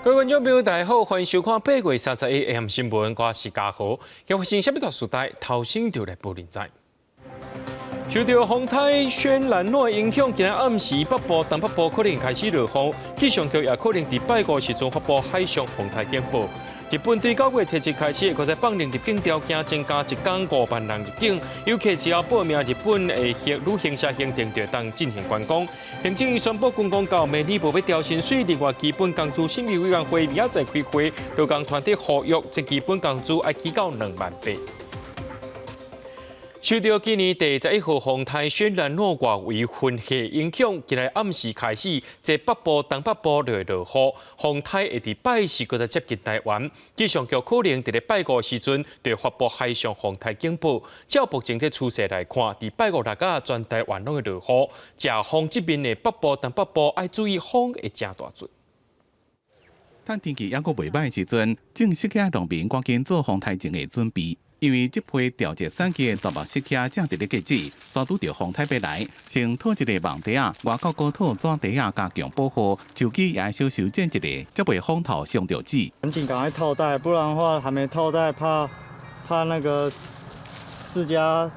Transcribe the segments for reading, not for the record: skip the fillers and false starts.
各位觀眾朋友，大家好，歡迎收看8月31 AM 新聞，我是嘉豪。有發生啥物大事代，頭先就來報您知。受著風颱雪蘭諾影響，今仔暗時北部、東北部可能開始落雨，氣象局也可能佇拜五時陣發布海上風台警報。日本對9月初一開始，閣再放寬入境條件，增加一工5萬人入境。遊客只要報名日本的旅行社行程，就會當進行觀光。行政院宣布軍公教明年無欲調薪水，另外基本工資審議委員會明仔載開會，勞工團體呼籲，這基本工資愛起到2萬8。受著今年第11號風台雪蘭諾外圍雲系影響，今仔暗時開始，這北部、東北部就會落雨。風台會佇拜四閣再接近台灣，氣象局可能佇咧拜五時陣就會發布海上風台警報。照目前這趨勢來看，佇拜五六仔全台灣攏會落雨。食風這邊的北部、東北部愛注意風會誠大陣。趁天氣猶閣袂䆀時陣，種釋迦農民趕緊做風台前的準備。因為這批調節產季的大麥釋迦正佇咧結籽，煞拄著風台欲來，先套一个網袋仔，外口閣套紙袋仔加強保護，樹枝也小修剪一下，才袂風頭傷著籽。趕緊趕快套袋，不然的話還沒套袋，怕怕那個釋迦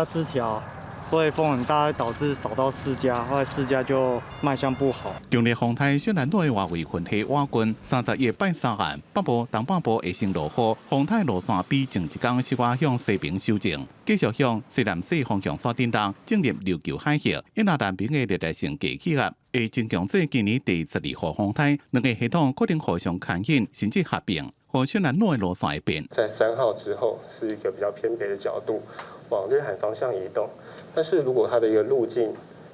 枝條會風很大，導致掃到釋迦，後來釋迦就賣相不好。強烈風台雪蘭諾的外圍雲系倚近，31拜三暗，北部、東北部會先落雨，風台路線比前一工小可向西邊修正，繼續向西南西方向煞振動，進入琉球海峽。因為南邊的熱帶性低氣壓會增強做今年第12號風台，兩個系統可能互相牽引，甚至合併，予雪蘭諾的路線會變。在3號之後是一個比較偏北的角度，往日韓方向移動。但是如果它的一個路徑，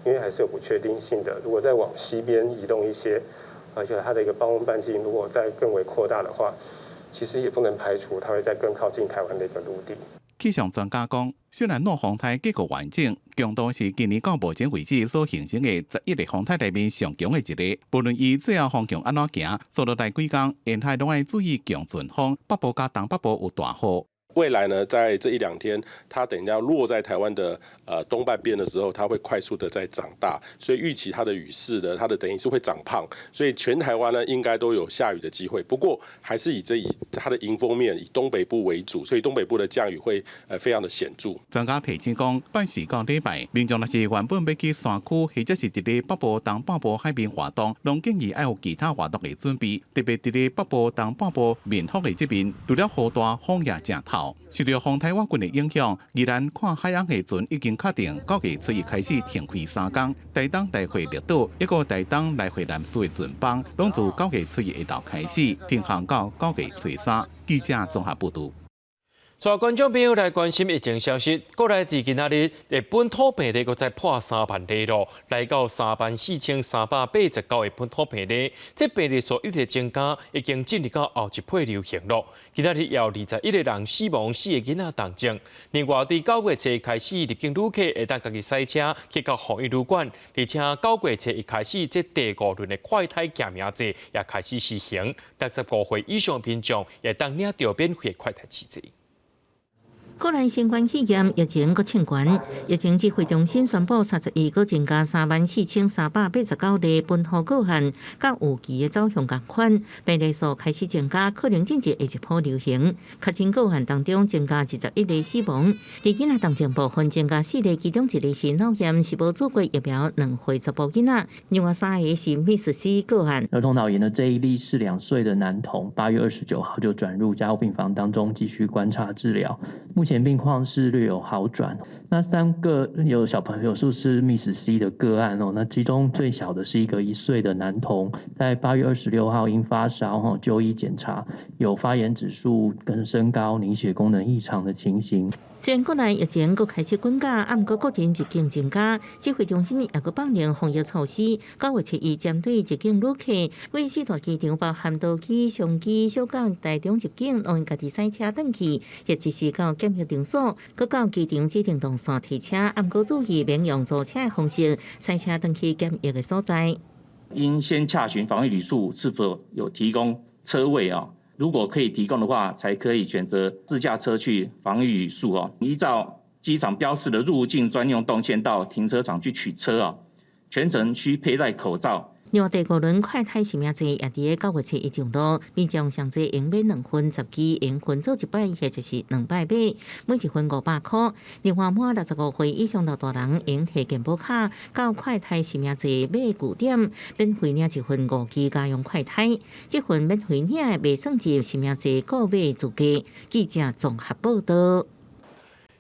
因為還是有不確定性的，如果再往西邊移動一些，而且它的一個暴風半徑如果再更為擴大的話，其實也不能排除它會再更靠近台灣的一個陸地。氣象專家講，雪蘭諾風台結構完整，強度是今年到目前為止所形成的11個風台內面上強的一个。無論伊最後方向按怎行，紲落來幾工，沿海攏愛注意強陣風，北部佮東北部有大雨。未來呢，在這一兩天，它等一下落在台灣的東半邊的時候，它會快速的在長大，所以預期它的雨勢呢，它的等於是會長胖，所以全台灣呢應該都有下雨的機會。不過還是以它的迎風面以東北部為主，所以東北部的降雨會非常的顯著。專家提醒講，拜四到禮拜，民眾若是原本欲去山區，或者是佇咧北部、東半部海邊活動，攏建議愛有其他活動的準備，特別佇咧北部、東半部面風的這邊，除了雨大，風也誠透。受著風台倚近的影響，宜蘭看海翁的船已經確定9月初一開始停開3工，台東來回綠島，抑閣台東來回南勢的船班，攏自九月初一下晝開始停航到9月初三。記者綜合報導。帶觀眾朋友來關心疫情消息，國內佇今仔日的本土病例閣再破3萬例咯，來到34,389個本土病例，這病例數一直增加，已經進入到後一波流行咯。今仔日有21個人死亡，四個囡仔重症。另外，對9月初開始入境旅客會當家己駛車去到防疫旅館，而且9月初一開始，這第五輪的快篩實名制也開始實行，65歲以上民眾會當領著免費快篩試劑。國內新冠肺炎疫情閣衝懸，疫情指揮中心宣布，31閣增加34,389例本土個案，佮預期的走向仝款，病例數開始增加，可能進入下一波流行。確診個案當中增加21例死亡，佇囡仔重症部分增加四例，其中一例是腦炎，是無注過疫苗兩歲查埔囡仔，另外三个是MIS-C個案。兒童腦炎的這一例是2歲的男童，8月29號就轉入加護病房當中繼續觀察治療。目前病況是略有好轉。那三個有小朋友數是 MIS-C 的個案哦，那其中最小的是一個1歲的男童，在8月26號因發燒吼就醫檢查，有發炎指數跟升高、凝血功能異常的情形。雖然國內疫情閣開始滾價，啊，毋過國人入境增加，指揮中心也閣放寬防疫措施。9月初一針對入境旅客，為四大機場包含桃機、松機、小港、台中入境，攏用家己駛車轉去，或者是到檢疫場所，閣到機場指定動線提車，啊，毋過注意免用租車的方式駛車轉去檢疫的所在。應先洽詢防疫旅宿是否有提供車位啊？如果可以提供的話，才可以選擇自駕車去防疫旅宿哦。依照機場標示的入境專用動線到停車場去取車啊，全程需佩戴口罩。另外，第五輪快篩實名制也佇9月7日上路，民眾上濟會用買兩份10支，會用分做一擺或者是兩擺買，每一份500箍。另外，滿65歲以上老大人會用提健保卡到快篩實名制買據點，免費領一份5支家用快篩，這份免費領的袂算入實名制購買資格。記者綜合報道。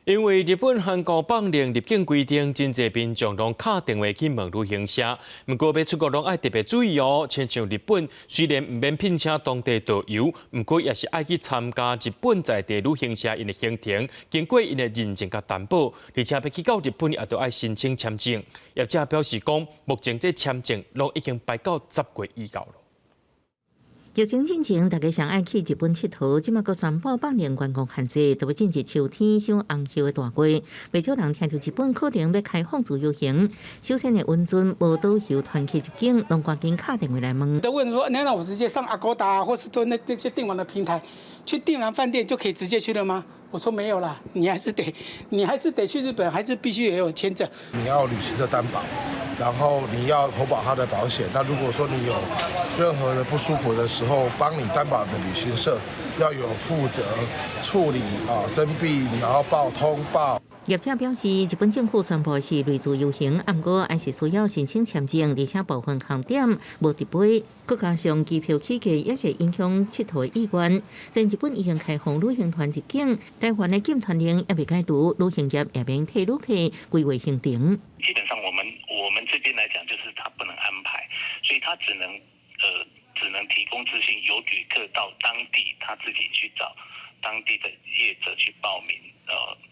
因為日本、韓國放寬入境規定，真濟民眾攏敲電話去問旅行社。毋過欲出國攏愛特別注意哦。親像日本，雖然毋免聘請當地導遊，毋過也是愛去參加日本在地旅行社𪜶的行程，經過𪜶的認證佮擔保，而且欲去到日本也著愛申請簽證。業者表示講，目前這簽證攏已經排到10月以後。疫情進前，大家上愛去日本𨑨迌，這馬閣宣布放寬觀光限制，都欲進入秋天賞紅葉的大月。袂少人聽著日本可能欲開放自由行，首先會允准無導遊團客入境，攏趕緊敲電話來問。都問說，難道我直接上 Agoda 或是做那些訂房的平台去訂完飯店就可以直接去了嗎？我說沒有啦，你還是得去日本，還是必須也有簽證。你要旅行社擔保，然後你要投保他的保險。那如果說你有任何的不舒服的時候，幫你擔保的旅行社要有負責處理啊生病，然後報通報。業者表示，日本政府宣布是類自由行，毋過還是需要申請簽證，而且部分航點無直飛，閣加上機票起價也是影響𨑨迌的意願。雖然日本已經開放旅行團入境，台灣的禁團令猶未解除，旅行業也免替旅客規劃行程。基本上，我們這邊來講，就是他不能安排，所以他只能提供資訊，由旅客到當地他自己去找當地的業者去報名，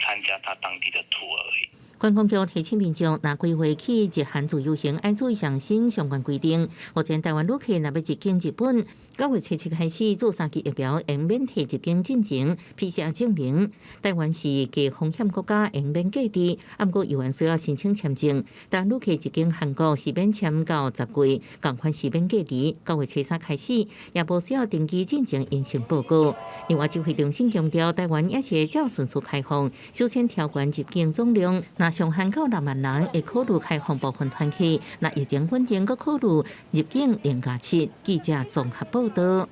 參加他當地的 tour 而已。觀光局提醒民眾，若規劃去日韓自由行，愛注意上新相關規定。目前台灣旅客若欲入境日本，9月7日開始注三劑疫苗，會免提入境進前 PCR 證明。台灣是低風險國家，會免隔離，毋過猶原需要申請簽證。但旅客入境韓國是免簽到10月，仝款是免隔離。9月3開始，也無需要登機進前陰性報告。另外，指揮中心強調，台灣也是會照順序開放，首先調懸入境總量，若上限到6萬人，會考慮開放部分團客。若疫情穩定，閣考慮入境0+7。記者綜合報道。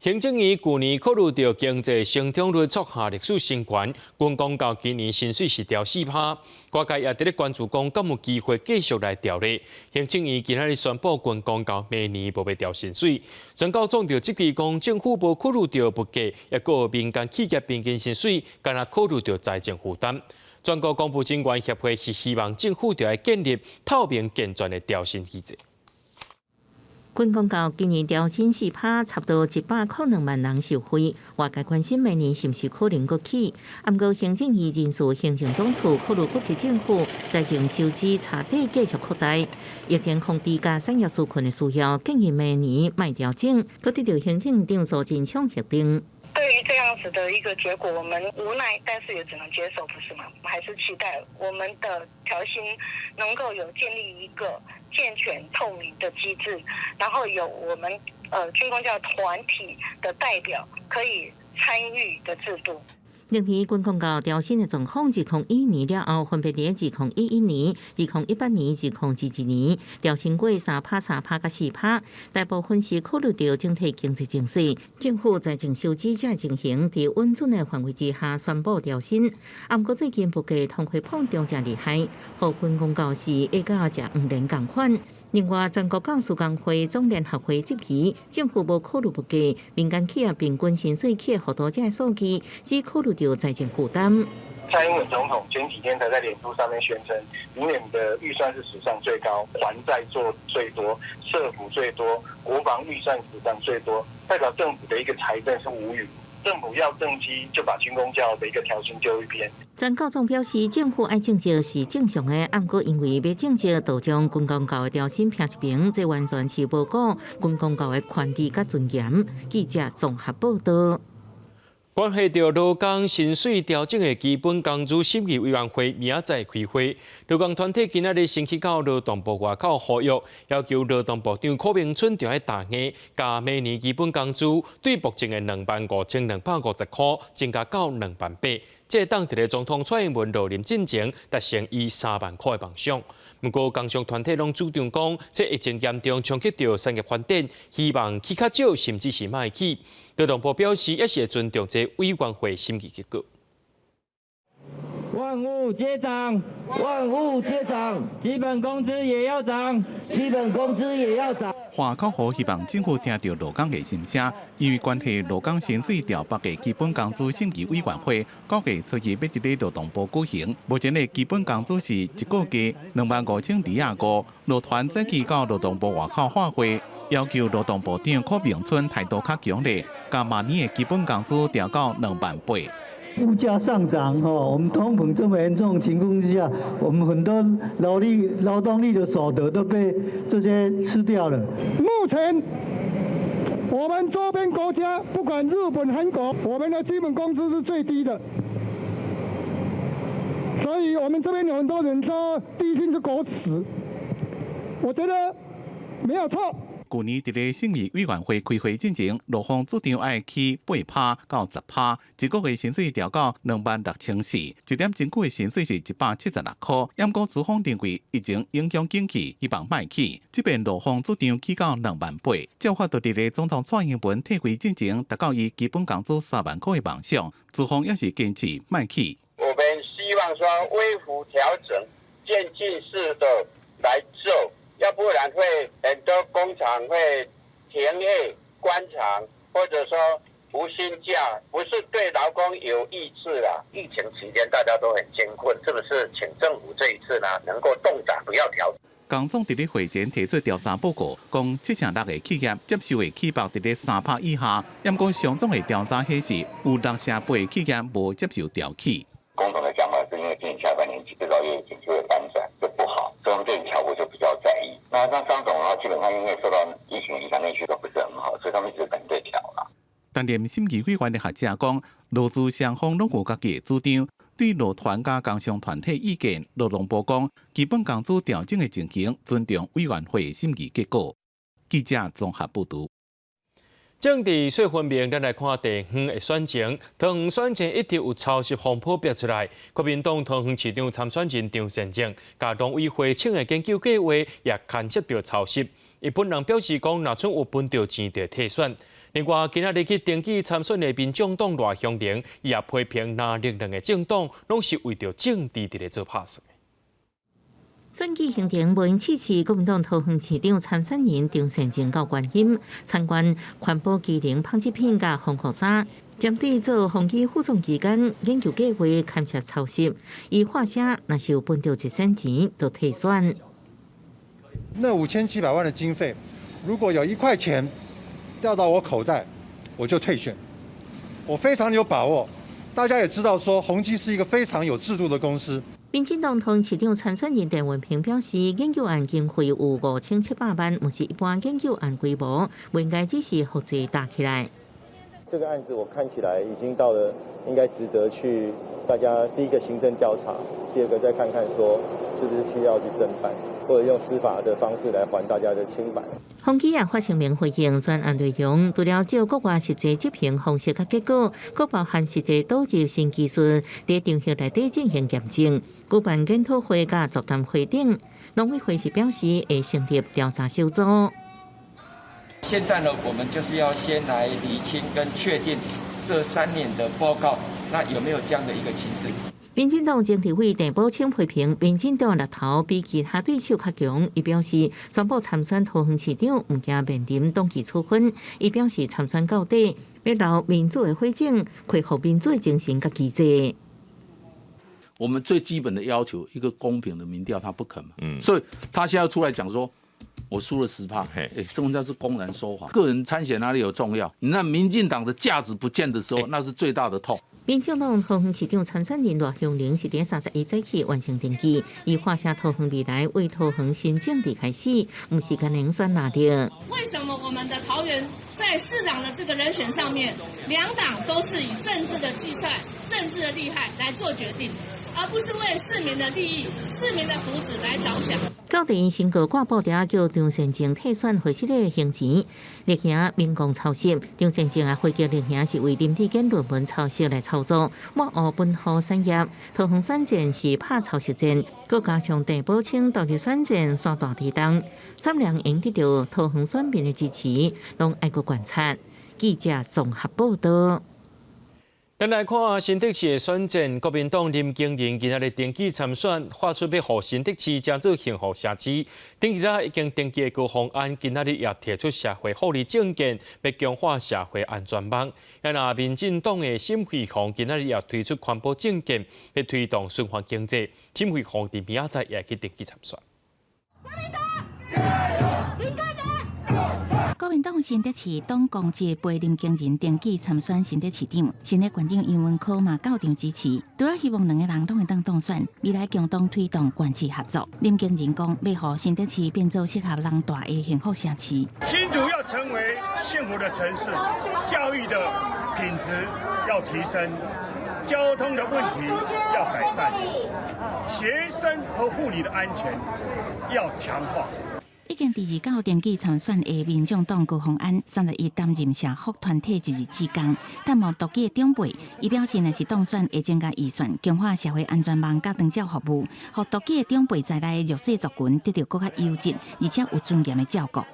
行政院舊年考慮著經濟成長率創下歷史新高，軍公教今年薪水是調4%，外界也佇咧關注講，敢有機會繼續來調咧？行政院今仔日宣布，軍公教明年無欲調薪水。全教總就質疑講，政府無考慮著物價，抑閣民間企業平均薪水，干焦考慮著財政負擔。全國公務人員協會是希望政府著愛建立透明健全的調薪機制。軍公教今年調薪4%，差不多102萬人受惠。外界關心明年是毋是可能閣起？毋過行政院人事行政總處考慮各級政府財政收支差底繼續擴大，疫情防治佮產業紓困的需要，建議明年莫調整，閣得著行政長蘇貞昌核定。對於這樣子的一個結果，我們無奈，但是也只能接受，不是嗎？我們還是期待我們的調薪能夠有建立一個健全透明的機制，然後有我們軍公教團體的代表可以參與的制度。歷年軍公教調薪的狀況，2001年了後，分別佇2011年、2018年、2022年調薪過3%、3%佮4%，大部分是考慮著整體經濟情勢，政府財政收支這情形，佇穩準的範圍之下宣布調薪。毋過最近物價通貨膨脹誠厲害，予軍公教是會佮食黃連仝款。另外，全國教師工會總聯合會質疑，政府無考慮物價、民間企業平均薪水起的幅度這數據，只考慮著財政負擔。蔡英文總統前幾天才在臉書上面宣稱，明年的預算是史上最高，還債做最多，社福最多，國防預算史上最多，代表政府的一個財政是無虞。政府要政績，就把軍公教的一個調薪丟一邊。全教總表示，政府愛政績是正常的，毋過因為欲政績，就將軍公教的調薪撇一邊，這完全是無顧軍公教的權利佮尊嚴。記者綜合報道。關係著勞工薪水調整的基本工資審議委員會明仔載開會，勞工團體今仔日先去到勞動部外口呼籲，要求勞動部長柯銘春著愛答應，共明年基本工資對目前的25,250箍增加到2萬8。這當佇咧總統蔡英文落任進前達成伊3萬箍的夢想。毋過工商團體攏主張講，這疫情嚴重衝擊著產業發展，希望起較少，甚至是莫起。勞動部表示，也是會尊重這委員會審議結果。萬物皆漲，萬物皆漲，基本工資也要漲，基本工資也要漲。華國豪希望政府聽著勞工的心聲，因為關係勞工薪水調撥的基本工資審議委員會，9月初一欲佇咧勞動部舉行。目前的基本工資是一個月25,025，勞團早起到勞動部外口喊話，要求勞動部長柯明春態度較強烈，共明年的基本工資調到2萬8。物價上漲，我們通膨這麼嚴重的情況之下，我們很多勞力、勞動力的所得都被這些吃掉了。目前我們周邊國家，不管日本、韓國，我們的基本工資是最低的，所以我們這邊有很多人說低薪是國恥，我覺得沒有錯。去年佇咧審議委員會開會進前，勞方主張愛起8趴到10趴，一個月薪水調到26,400，一點鐘久的薪水是176塊。毋過資方認為疫情影響景氣，希望莫起。這邊勞方主張起到2萬8，照法就佇咧總統蔡英文退位進前，達到伊基本工資3萬塊的夢想，資方也是堅持莫起。我們希望說微幅調整，漸進式的來做。要不然會很多工廠會停業、關廠，或者說無薪假，不是對勞工有益處啦。疫情期間大家都很艱困，是不是？請政府這一次呢，能夠凍漲，不要調。工總佇咧會前提出調查報告，講7成6个企業接受的起幅佇咧3趴以下，毋過商總的調查顯示，有6成8的企業無接受調起。工總的講法是因為今年下半年製造業景氣會反轉，就不好，所以我們對調幅就比較在意。那像商總的話，基本上因為受到疫情影響，內需都不是很好，所以他們一直反對調啦。但連審議委員的學者講，勞資雙方攏有家己的主張，對勞團佮工商團體意見，勞動部講基本工資調整的情形，尊重委員會審議結果。記者綜合報導。政治說分明，咱來看地方的選情。桃園選情一直有抄襲風波爆出來，國民黨桃園市長參選人張善政，共農委會請的研究計劃也牽涉著抄襲。伊本人表示講，若準有分著錢，就退選。另外，今仔日去登記參選的民眾黨賴香伶，伊也批評藍綠兩个政黨攏是為著政治佇咧做拍算。選舉行程無閒試試，國民黨桃園市長參選人張善政到觀音參觀環保機能紡織品佮防護衫，針對做宏基副總期間研究計劃牽涉抄襲，伊喊聲若是有分著一仙錢，就退選。那5700萬的經費，如果有1塊錢掉到我口袋，我就退選。我非常有把握。大家也知道，說宏基是一個非常有制度的公司。民進黨桃園市長參選人陳文平表示，研究案經費有5700萬，毋是一般研究案規模，不應該只是複製搭起來。這個案子我看起來已經到了應該值得去大家第一個行政調查，第二個再看看說是不是需要去偵辦，或者用司法的方式來還大家的清白。宏基也發聲明回應專案內容，除了照國外實際執行方式佮結果，閣包含實際導入新技術，佇場域內底進行驗證。舉辦研討會佮座談會等，農委會是表示會成立調查小組。現在呢，我們就是要先來釐清跟確定這3年的報告，那有沒有這樣的一個情勢？民進黨前立委鄭寶清批評民進黨綠頭比其他對手較強，伊表示宣布參選桃園市長，毋驚面臨黨紀處分。伊表示參選到底，欲留民主的火種，恢復民主的精神佮機制。我們最基本的要求，一個公平的民調，他不肯嘛。所以他現在出來講說，我輸了10趴，哎，這種叫是公然說謊。個人參選哪裡有重要？你那民進黨的價值不見的時候，那是最大的痛。民進黨桃園市長參選人賴香伶是佇31早起完成登記，伊喊聲桃園未來為桃園新政治開始，毋是干焦選藍綠。為什麼我們的桃園在市長的這個人選上面，兩黨都是以政治的計算、政治的利害來做決定？而不是為市民的利益、市民的福祉來着想。到底新高掛布條叫張善政退選回這个行程，力行民共抄襲，張善政也回擊力行是為林智堅論文抄襲來操作，抹黑本土產業，桃園選戰是拍抄襲戰，閣加上鄭寶清投入選戰山大地動，三人應得到桃園選民的支持，攏愛閣觀察。記者綜合報道。咱來看新竹市的選戰，國民黨林經仁今仔日登記參選，發出欲予新竹市成做幸福社區。頂日啊已經登記的高虹安，今仔日也提出社會福利政見，欲強化社會安全網。啊，若民進黨的沈慧虹今仔日也推出環保政見，欲推動循環經濟。沈慧虹佇明仔載也去登記參選。國民黨新竹市黨公職陪林經仁登記參選新竹市長，新的縣長楊文科嘛到場支持，除了希望兩個人攏會當當選，未來共同推動縣市合作。林經仁講，欲予新竹市變做適合人蹛的幸福城市。新竹要成為幸福的城市，教育的品質要提升，交通的問題要改善，學生和護理的安全要強化。已經佇二九登記參選的民眾黨高虹安，31擔任社福團體一日志工，探望獨居的長輩。伊表示，若是當選會增加預算，強化社會安全網佮長照服務，予獨居的長輩在內的弱勢族群得著閣較優質而且有尊嚴的照顧。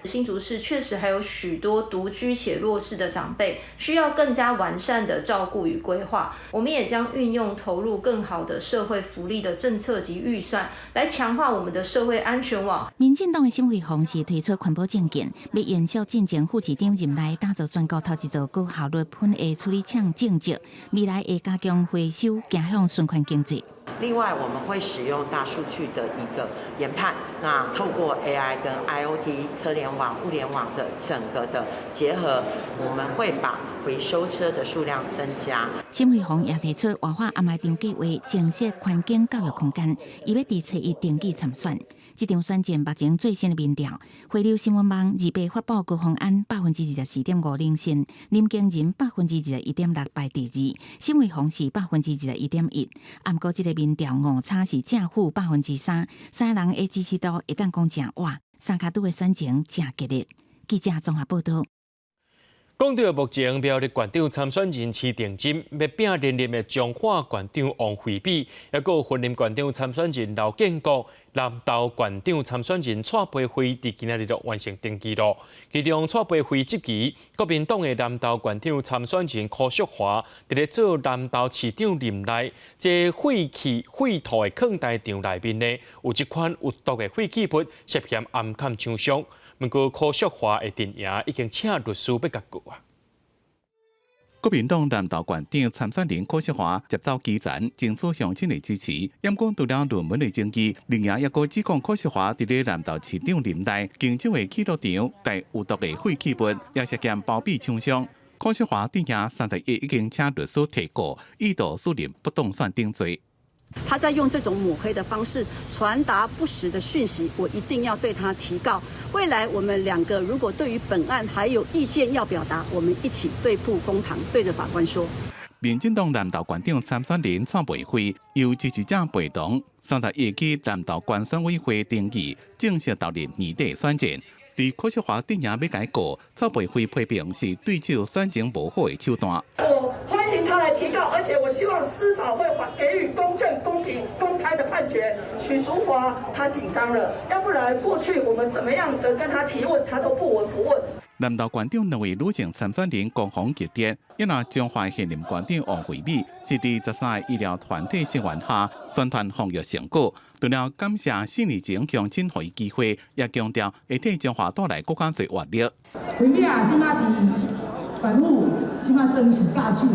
新竹市確實還有許多獨居且弱勢的長輩，需要更加完善的照顧與規劃。我們也將運用投入更好的社會福利的政策及預算，來強化我們的社會安全網。民進黨的沈慧虹是推出環保政見，欲延續進前副市長任內打造全國頭一座高效率噴液處理廠政績，未來會加強回收，走向循環經濟。另外，我們會使用大數據的一個研判，那透過 AI 跟 IoT 車聯網、物聯網的整個的結合，我們會把回收車的數量增加。沈慧虹也提出活化掩埋場計劃，增設環境教育空間，伊欲佇初一登記參選。這場選戰目前最新的民調，回流新聞網2八發布高虹安24.5%領先，林經仁21.6%排第二，沈慧虹是21.1%。毋過這個民調誤差是正負3%，三人的支持度會當講誠倚，三跤拄的選情誠激烈。記者綜合報道。講到目前苗栗縣長參選人徐定珍欲拚連任的彰化縣長王惠美，抑閣有雲林縣長參選人劉建國、南投縣長參選人蔡培慧，佇今仔日就完成登記囉。其中蔡培慧質疑國民黨的南投縣長參選人柯淑華，佇咧做南投市長任內，這廢棄廢土的礦台場內面呢，有這款有毒的廢棄物，涉嫌暗崁廠商。毋過柯淑華的陣營已經請律師欲共告啊。國民黨南投縣長參選人柯淑華接走基層，爭取鄉親的支持。毋過除了論文的爭議，另外一個指控柯淑華佇咧南投市長任內，經州的棄土場帶有毒的廢棄物，也涉嫌包庇廠商。柯淑華陣營31已經請律師提告，意圖訴人不當選定罪。他在用這種抹黑的方式傳達不實的訊息，我一定要對他提告。未來我們兩個如果對於本案還有意見要表達，我們一起對簿公堂，對着法官說。民進黨南投縣長參選人蔡培慧由支持者陪同，31去南投縣選委會登記，正式投入年底選戰。對柯淑華陣營欲共告，蔡培慧批評是對手選情無好的手段。我歡迎他來提告，而且我希望司法會給予公正、公平、公開的判決。許淑華他緊張了，要不然過去我們怎麼樣的跟他提問，他都不聞不問。南投縣長兩位女性參選人攻防激烈，一若彰化現任縣長王惠美是佇13個醫療團體聲援下宣傳防疫成果。除了感謝四年前鄉親予伊機會，也強調會替彰化帶來閣較濟活力。惠美啊，這馬佇縣府，這馬當是教手。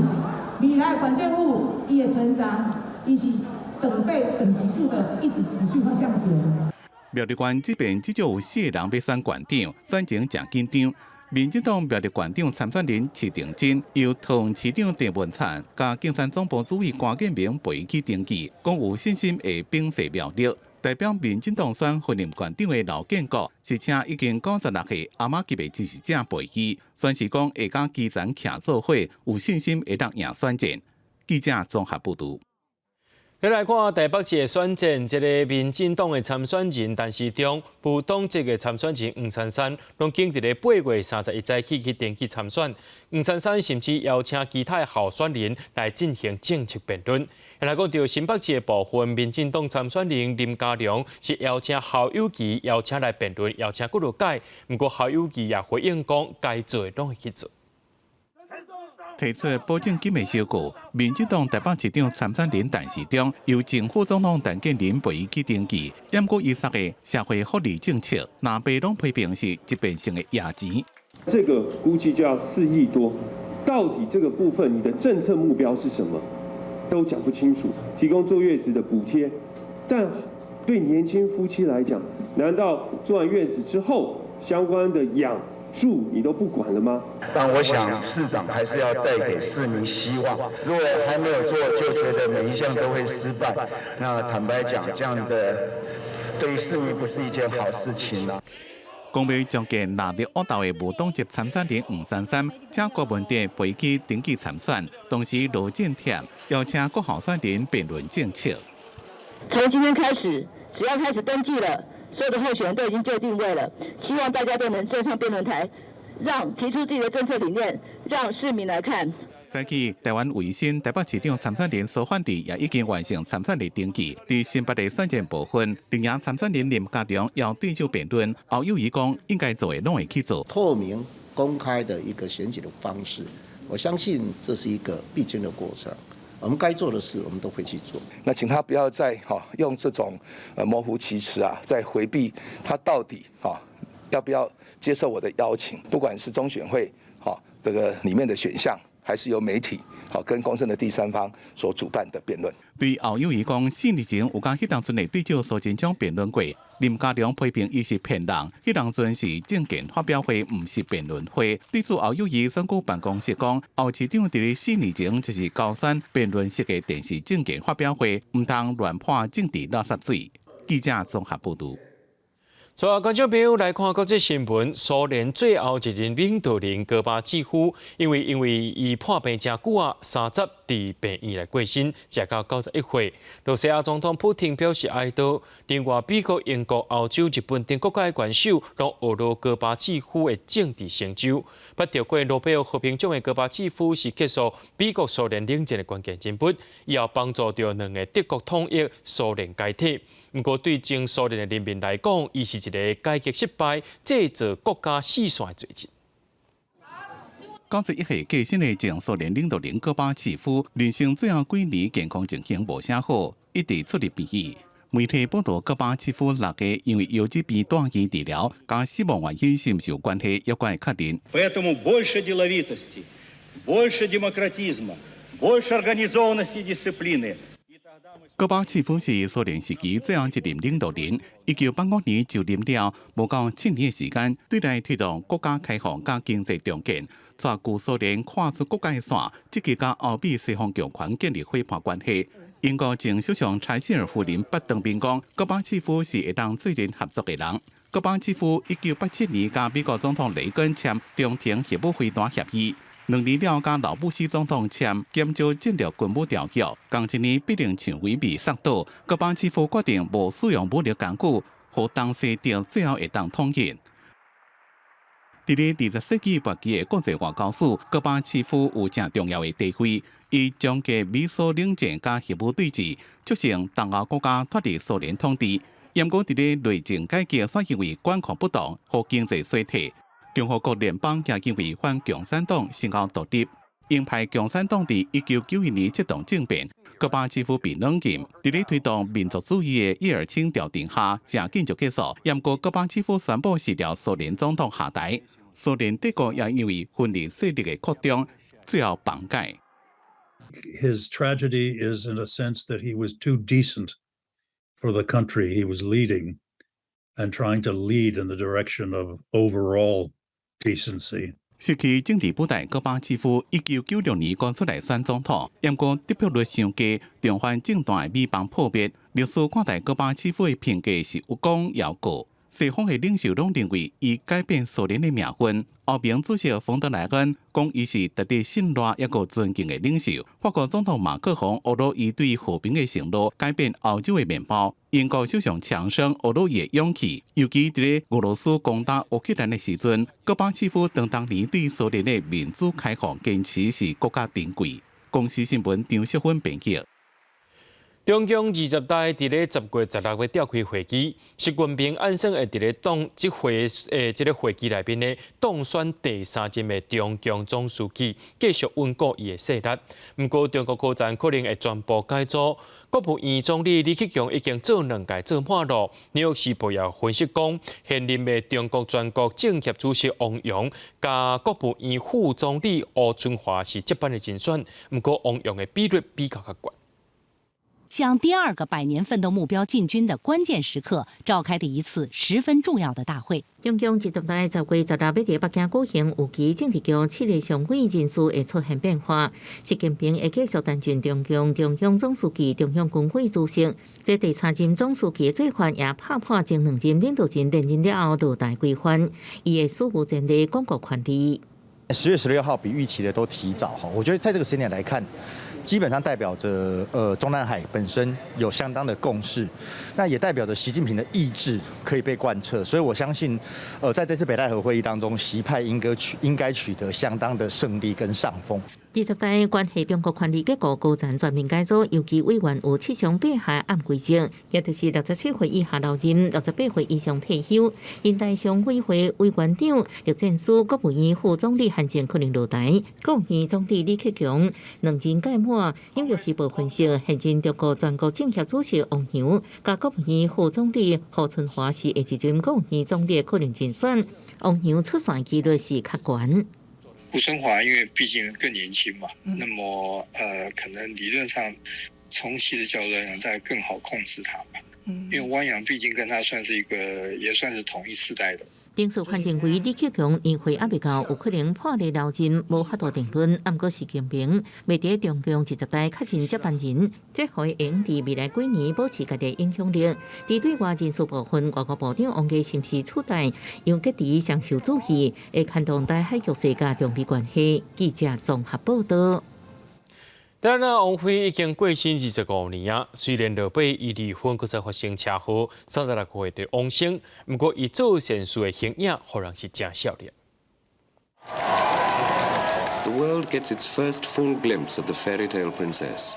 未來縣政府伊會成長，伊是長輩等級數的，一直持續向前。苗栗縣這邊至少有四個人欲選縣長，選情誠緊張。民進黨苗栗縣長參選人徐定珍由桃園市長鄭文燦佮競選總部主委郭建明陪伊去登記，講有信心會炳勢苗栗。代表民進黨選雲林縣長的劉建國是請已經96歲阿嬤級的支持者陪伊，宣示講會佮基層徛做伙，有信心會當贏選戰。記者綜合報導。你來看台北市的選戰，這个民進黨的參選人陳時中，無黨籍的參選人黃珊珊，攏經佇咧8月31早起去登記參選。黃珊珊甚至邀請其他的候選人來進行政策辯論。來講到新北市的部分，民進黨參選人林佳龍是邀請侯友宜邀請來辯論，邀請幾落擺。毋過侯友宜也回應講，該做的攏會去做。提出保證金的收據，民進黨台北市長參選人陳時中由前副總統陳建仁陪伊去登記，毋過伊說的社會福利政策，藍白攏批評是一遍性的野錢。這個估計就要4億多，到底這個部分你的政策目標是什麼，都講不清楚。提供坐月子的補貼，但對年輕夫妻來講，難道坐完月子之後相關的養住你都不管了嗎？但我想市長還是要帶給市民希望。如果還沒有做，就覺得每一項都會失敗，那坦白講，這樣的對於市民不是一件好事情啦。講欲將近納入惡鬥的無黨籍參選人黃珊珊，請郭文哲陪去登記參選，同時羅振貼邀請各候選人辯論政策。從今天開始，只要開始登記了，所有的候選人都已經就定位了，希望大家都能站上辯論台，讓提出自己的政策理念，讓市民來看。早起，台灣維新台北市長參選人蘇煥智也已經完成參選的登記。佇新北的選戰部分，另外參選人林佳龍邀對手辯論，侯友宜講應該做的攏會去做。透明公開的一個選舉的方式，我相信這是一個必經的過程。我們該做的事，我們都會去做。那請他不要再哈用這種模糊其詞啊，在迴避他到底哈要不要接受我的邀請？不管是中選會哈這個裡面的選項，還是由媒體好跟公正的第三方所主辦的辯論。對侯友宜講，四年前有佮彼當陣的對手蘇貞昌辯論過，林佳龍批評伊是騙人，彼當陣是政見發表會，毋是辯論會。對此侯友宜選舉辦公室講，侯市長佇咧四年前就是高山辯論式的電視政見發表會，毋通亂潑政治垃圾水。記者綜合報導。所以觀眾朋友來看國際新聞，蘇聯最後一任領導人戈巴契夫，因為伊破病誠久啊，三十佇病院來過身，食到91歲。羅西亞總統普丁表示哀悼，另外美國、英國、歐洲、日本等國家的元首攏呵咾戈巴契夫的政治成就。捌得過諾貝爾和平獎的戈巴契夫是結束美國蘇聯冷戰的關鍵人物，伊也幫助著兩个德國統一、蘇聯解體。毋過對前蘇聯的人民來講，伊是一个改革失敗、製造國家死線的罪人。91歲過身的前蘇聯領導人戈巴契夫，人生最後幾年健康情形無啥好，一直出入病院。媒體報道，戈巴契夫六月因為腰疾病住院治療，佮死亡原因是毋是有關係，猶閣會確認。 Поэтому больше деловитости, больше демократизма, больше организованности и дисциплины. 戈巴契夫是蘇聯時期最後一任領導人，1985年就任了，無夠7年的時間，對內推動國家開放佮經濟重建，帶舊蘇聯跨出國界線，積極佮歐美西方強權建立夥伴關係。英國前首相柴契爾夫人捌當面講，戈巴契夫是會當做陣合作的人。戈巴契夫1987年佮美國總統雷根簽中程核武飛彈協議。2年了，佮老布希總統簽減少戰略軍武條約，仝一年必定薔薇被殺倒。戈巴契夫決定無使用武力工具，予東西德最後會當統一。佇咧20世紀末期的國際外交史，戈巴契夫有誠重要的地位。伊終結美蘇冷戰佮核武對峙，促成東歐國家脫離蘇聯統治。毋過佇咧內政改革，煞因為管控不當，予經濟衰退。共和國聯邦也因為反共產黨先後獨立，鷹派共產黨佇1991年策動政變，戈巴契夫被軟禁。佇咧推動民族主義的葉爾欽調停下，誠緊就結束。毋過戈巴契夫宣布辭掉蘇聯總統下台，蘇聯帝國也因為分裂勢力的擴張，最後崩解。 His tragedy is in a sense that he was too decent for the country he was leading and trying to lead in the direction of overall decency. 失去政治舞台，戈巴契夫1996年閣出來選總統，毋過得票率傷低，重返政壇的美夢破滅。歷史看待戈巴契夫的評價是有功猶過。西方的領袖攏認為伊改變蘇聯的命運。歐盟主席馮德萊恩講，伊是值得信賴抑閣尊敬的領袖。法國總統馬克宏呵咾伊對和平的承諾，改變歐洲的面貌。英國首相強生呵咾伊的勇氣，尤其佇咧俄羅斯攻打烏克蘭的時陣，戈巴契夫當當年對蘇聯的民主開放堅持是閣較珍貴。公視新聞張淑芬編輯。中共二十大佇咧10月16日召開會議，習近平按算會佇咧黨這會這个會議內面呢，當選第三任的中共總書記，繼續穩固伊的勢力。毋過中國高層可能會全部改組，國務院總理李克強已經做兩屆做滿囉。紐約時報也分析講，現任的中國全國政協主席汪洋佮國務院副總理胡春華是接班的人選，毋過汪洋的比率比較較懸。向第二個百年奮鬥目標進軍的關鍵時刻召開的一次十分重要的大會。中共二十大10月16欲佇北京舉行，預期政治局七个常委人事會出現變化。習近平會繼續擔任中共中央總書記、中央軍委主席。這第三任總書記的做法也拍破前兩任領導人連任了後落台規範，伊會史無前例鞏固權力。 10月16號比預期的都提早哈，我覺得在這個時間點來看，基本上代表着，中南海本身有相當的共識，那也代表着習近平的意志可以被貫徹，所以我相信，在這次北戴河會議當中，習派應該取得相當的勝利跟上風。二十大關係中國權力結構高層全面改組，尤其委員有七上八下按規則，也就是67歲以下留任，68歲以上退休。人大常委會委員長栗戰書、國務院副總理韓正可能落台，國務院總理李克強兩任屆滿。紐約時報分析，現任中國全國政協主席汪洋佮國務院副總理胡春華是下一任國務院總理可能人選。汪洋出線幾率是較懸。胡春華因為畢竟更年輕嘛，那麼可能理論上從習的角度來講，大概更好控制他嘛。因為汪洋畢竟跟他算是一個，也算是同一世代的。丁書寬認為李克強年歲猶未到，有可能破例留任，無法度定論。毋過習近平欲佇中共二十大確認接班人，這予伊會佇未來幾年保持家己影響力。佇對外人事部分，外交部長王毅是毋是取代楊潔篪上受注意，會牽動台海局勢佮中美關係。記者綜合報道。戴安娜王妃已經過身25年啊，雖然落尾伊離婚，閣再發生車禍，36歲就往生，毋過伊做善事的形影，予人是誠少年。 The world gets its first full glimpse of the fairy tale princess.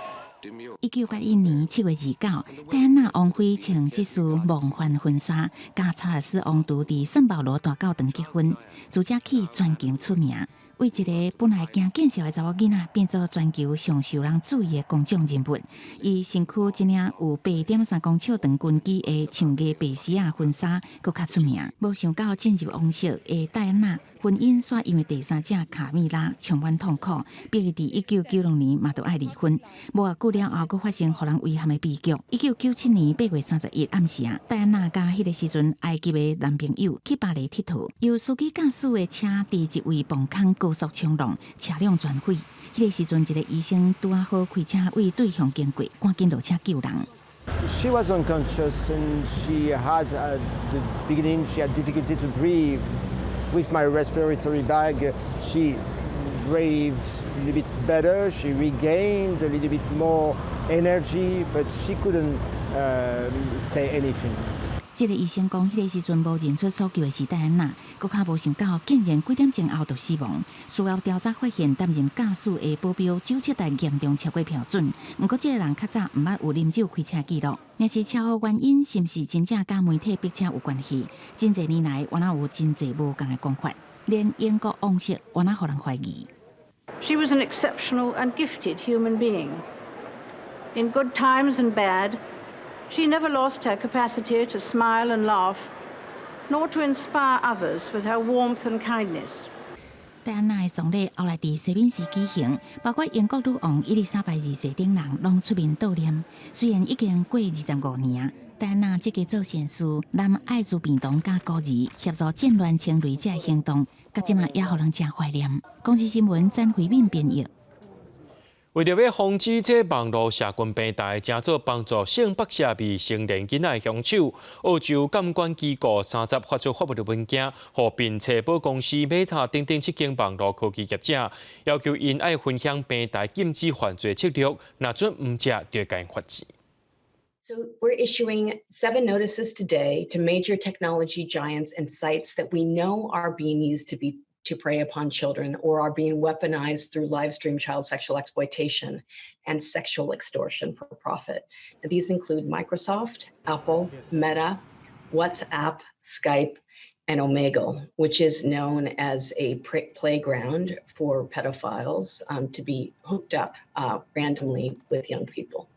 1981年7月29，戴安娜王妃穿這束夢幻婚紗，佮查爾斯王儲佇聖保羅大教堂結婚，自這起全球出名。為一个本來驚見笑的查某囡仔，變做全球上受人注意的公眾人物。伊身軀這領有8.3公尺長裙肌的長額白絲仔婚紗，閣較出名。無想到進入王室的戴安娜，婚姻煞因為第三者卡米拉充滿痛苦，逼伊佇1996年嘛著愛離婚。無偌久了後，閣發生予人遺憾的悲劇。1997年8月31暗時啊，戴安娜佮彼个時陣埃及的男朋友去巴黎𨑨迌，由司機駕駛的車佇一位磅空高速衝浪，車輛全毀。彼个時陣，一个醫生拄仔好開車為對向經過，趕緊落車救人。 She was unconscious and she had at the beginning she had difficulty to breathe. With my respiratory bag, she breathed a little bit better. She regained a little bit more energy, but she couldn't say anything. 這个醫生講，彼个時陣無認出所救的是戴安娜，閣較無想到竟然幾點鐘後就死亡。事後調查發現，擔任駕駛的保鏢酒測值嚴重超過標準。毋過，這个人較早毋捌有啉酒開車記錄。若是車禍原因是毋是真正佮媒體逼車有關係？真濟年來，原來有真濟無仝的講法，連英國王室原來予人懷疑。 She was an exceptional and gifted human being. In good times and bad, she never lost her capacity to smile and laugh, nor to inspire others with her warmth and kindness. 戴安娜的喪禮後來佇西敏寺舉行，包括英國女王伊麗莎白二世等人攏出面悼念。雖然已經過25年，戴安娜積極做善事，攬愛滋病童佮孤兒協助戰亂清雷這行動，到這馬也予人誠懷念。公視新聞詹慧敏編譯。為著欲防止這網路社群平台成做幫助性剝削未成年囡仔的兇手，澳洲監管機構三十發出法律文件，予賓冊寶公司、Meta 等等七間網路科技業者，要求𪜶愛分享平台禁止犯罪策略，若準毋食就會共𪜶罰錢。 So we're issuing seven notices today to major technology giants and sites that we know are being used to prey upon children or are being weaponized through live stream child sexual exploitation and sexual extortion for profit. And these include Microsoft, Apple, Meta, WhatsApp, Skype, and Omegle, which is known as a playground for pedophiles to be hooked up randomly with young people.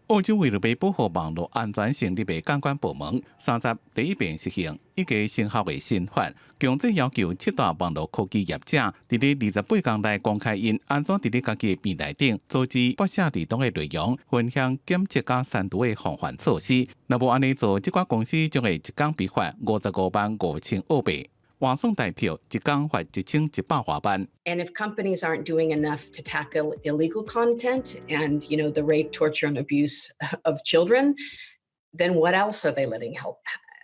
澳洲為著欲保護網路安全成立的監管部門，三十第一遍實行一個生效的新法，強制要求七大網路科技業者，佇咧28天內公開𪜶按怎佇咧家己的平台頂阻止剝削兒童的內容，分享檢測佮刪除的防範措施。若無按呢做，這寡公司將會一工被罰55萬5千澳幣。換算台票，一工罰1100外萬。 And if companies aren't doing enough to tackle illegal content and the rape, torture, and abuse of children, then what else are they letting help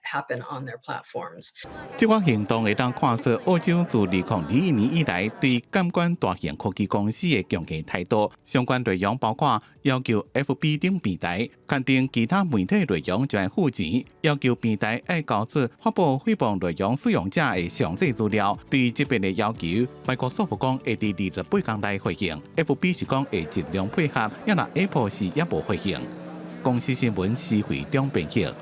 happen on their platforms? 這款行動會當看出澳洲自2021年以來對監管大型科技公司的強硬態度。相關內容包括要求 FB 等平台勘定其他媒體內容就愛付錢，要求平台愛交出發布誹謗內容使用者的詳細資料。對這邊的要求，美國政府講會佇28天內回應，FB 是講會盡量配合，抑若 Apple 是猶無回應。公視新聞施惠中編輯。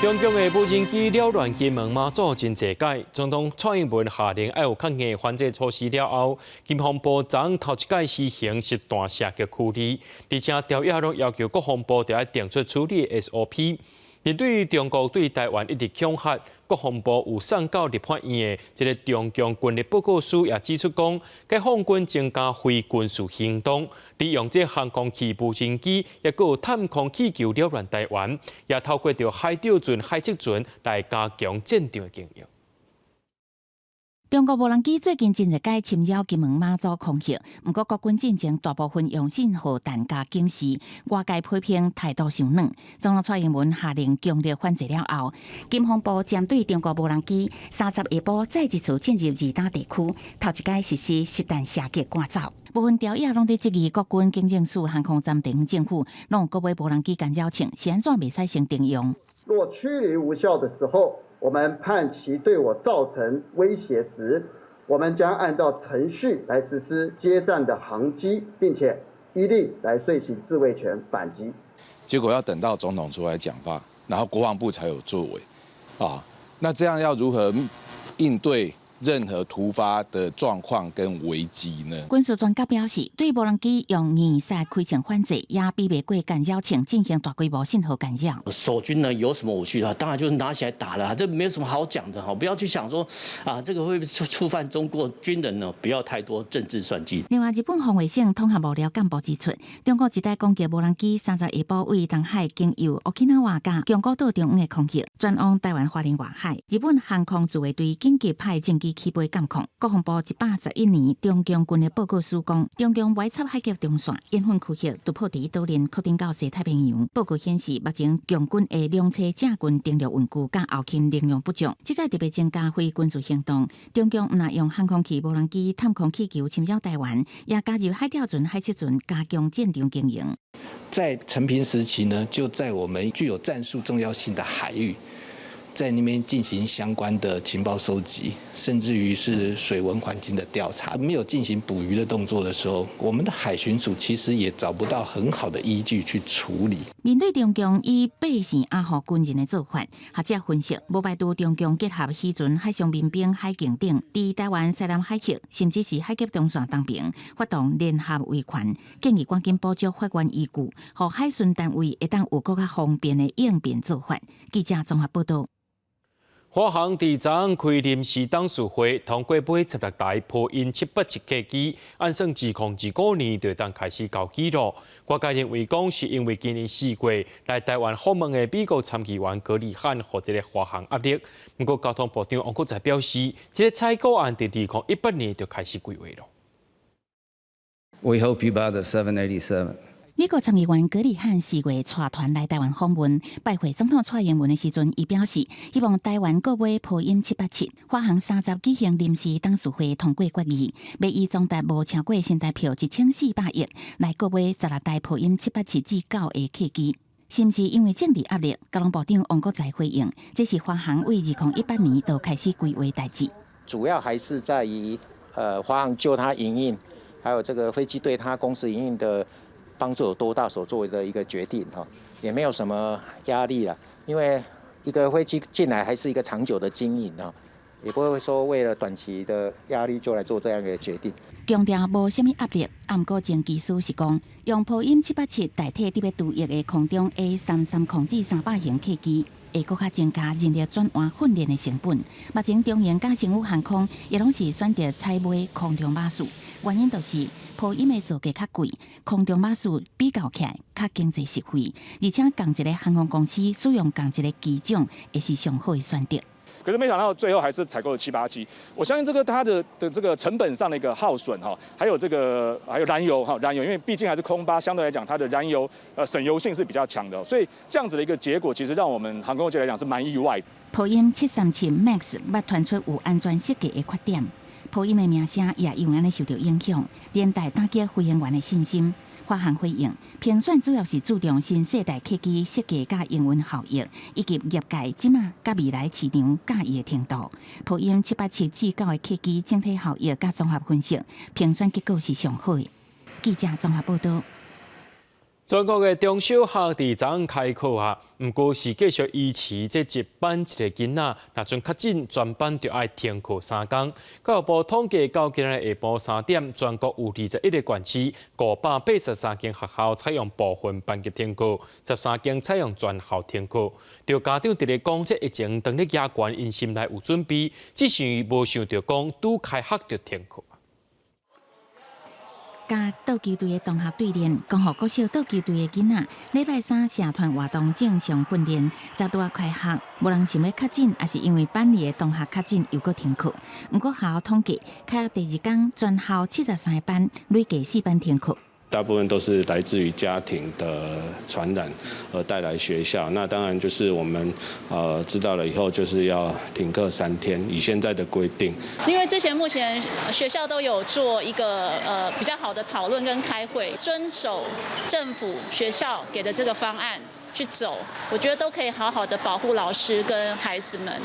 中共的無人機擾亂金門馬祖真濟擺，總統蔡英文下令愛有較硬反制措施了後，國防部昨頭一擺施行實彈射擊驅離，而且條約攏要求國防部著愛定出處理 SOP。面對中國對台灣一直恐嚇，國防部有送交立法院的這个中共軍力報告書，也指出講，解放軍增加非軍事行動，利用這航空器、無人機，抑閣有探空氣球擾亂台灣，也透過著海釣船、海測船來加強戰場的經驗。中國無人機最近真濟擺侵擾金門馬祖空域，毋過國軍進前大部分用信號彈共警示，外界批評態度傷軟。總統蔡英文下令強力反制了後，國防部針對中國無人機三十下晡再一次進入二打地區，頭一擺實施實彈射擊趕走。部分朝野攏佇質疑國軍警政署航空站地方政府攏有購買無人機干擾槍，是按怎袂使先徵用？若驅離無效的時候，我們判其對我造成威脅時，我們將按照程序來實施接戰的航機，並且依例來遂行自衛權反擊。結果要等到總統出來講話，然後國防部才有作為，啊，那這樣要如何應對任何突發的狀況跟危機呢？軍事專家表示，對無人機用硬殺開槍反制，也比袂過干擾槍進行大規模信號干擾。守軍呢有什麼武器啊？當然就是拿起來打了，這沒有什麼好講的哈。不要去想說啊，這個會觸犯中國軍人呢，不要太多政治算計。另外，日本防衛省統合幕僚幹部指出，中國一台攻擊無人機30下晡位東海經由沖縄佮宮古島中央的空域，轉往台灣花蓮外海。日本航空自衛隊緊急派戰機起飛監控。國防部111年中共軍的報告書講，中共歪插海峽中線，演訓區域突破第一島鏈，擴展到西太平洋。報告顯示，目前共軍的兩棲正軍登陸運具佮後勤能量不足，這擺特別增加非軍事行動。中共毋但用航空器、無人機、探空氣球侵擾台灣，也加入海釣船、海測船，加強戰場經營。在承平時期呢，就在我們具有戰術重要性的海域，在那邊進行相關的情報收集，甚至於是水文環境的調查。沒有進行捕魚的動作的時候，我們的海巡署其實也找不到很好的依據去處理。面對中共以百姓壓服軍人的做法，學者分析，無排除中共結合漁船、海上民兵、海警等，佇台灣西南海域，甚至是海峽中線東邊發動聯合維權，建議趕緊補足法源依據，予海巡單位會當有閣較方便的應變做法。記者綜合報道。華航佇昨昏開臨時董事會，通過買16台波音787客機，按算2025年就會當開始交機囉。外界認為講是因為今年4月來台灣訪問的美國參議員葛利漢予這个華航壓力。毋過交通部長王國材表示，這个採購案佇2018年就開始規劃囉。 We hope you buy the 787. 美國參議員葛利漢4月帶團來台灣訪問，拜會總統蔡英文的時陣，伊表示希望台灣購買波音七八七。華航30舉行臨時董事會通過決議，欲以總值無超過新台票1400億來購買16台波音787-9的客機。是毋是因為政治壓力？交通部長王國材回應，這是華航為2018年就開始規劃代誌。主要還是在於，華航就它營運，還有這個飛機對它公司營運的幫助有多大所作的一個決定哈，也沒有什麼壓力啦，因為一個飛機進來還是一個長久的經營啊，也不會說為了短期的壓力就來做這樣一個決定。強調無啥物壓力，毋過前技師是講，用波音七八七代替佇欲除役的空中 A330-300型客機，會閣較增加人力轉換訓練的成本。目前長榮佮星宇航空也攏是選擇採買空中馬術，原因就是波音的造價較貴，空中馬術比較起來較經濟實惠，而且仝一个航空公司使用仝一个機種，會是上好的選擇。可是沒想到最後還是採購了七八七，我相信這個它的這個成本上的一個耗損哈，還有這個還有燃油哈，燃油因為畢竟還是空巴，相對來講它的燃油省油性是比較強的，所以這樣子的一個結果，其實讓我們航空界來講是蠻意外的。波音737 MAX 捌傳出有安全設計的缺點，波音的名聲也因為按呢受著影響，連帶打擊飛行員的信心。華航回應，評選主要是注重新世代客機設計佮營運效益，以及業界這馬佮未來市場佮意的程度。波音787-9的客機整體效益佮綜合分析，評選結果是上好的。記者綜合報導。全國的中小學佇昨昏開課啊，毋過是繼續維持這一班一个囡仔，若陣確診，全班就愛停課3工。教育部統計到今仔日下晡3點，全國有21個縣市，583間學校採用部分班級停課，13間採用全校停課。著家長佇咧講，這疫情當咧嚴懸，𪜶心內有準備，只是無想著講拄開學就停課。佮桌球隊的同學對練，光復國小桌球隊的囡仔，禮拜三社團活動正常訓練，才拄仔開學，無人想欲確診，抑是因為班裡的同學確診又閣停課。毋過學校統計，開學第二工全校73個班，累計4班停課。大部分都是來自於家庭的傳染而帶來學校，那當然就是我們知道了以後，就是要停課3天，以現在的規定。因為之前目前學校都有做一個比較好的討論跟開會，遵守政府學校給的這個方案去走，我覺得都可以好好的保護老師跟孩子們。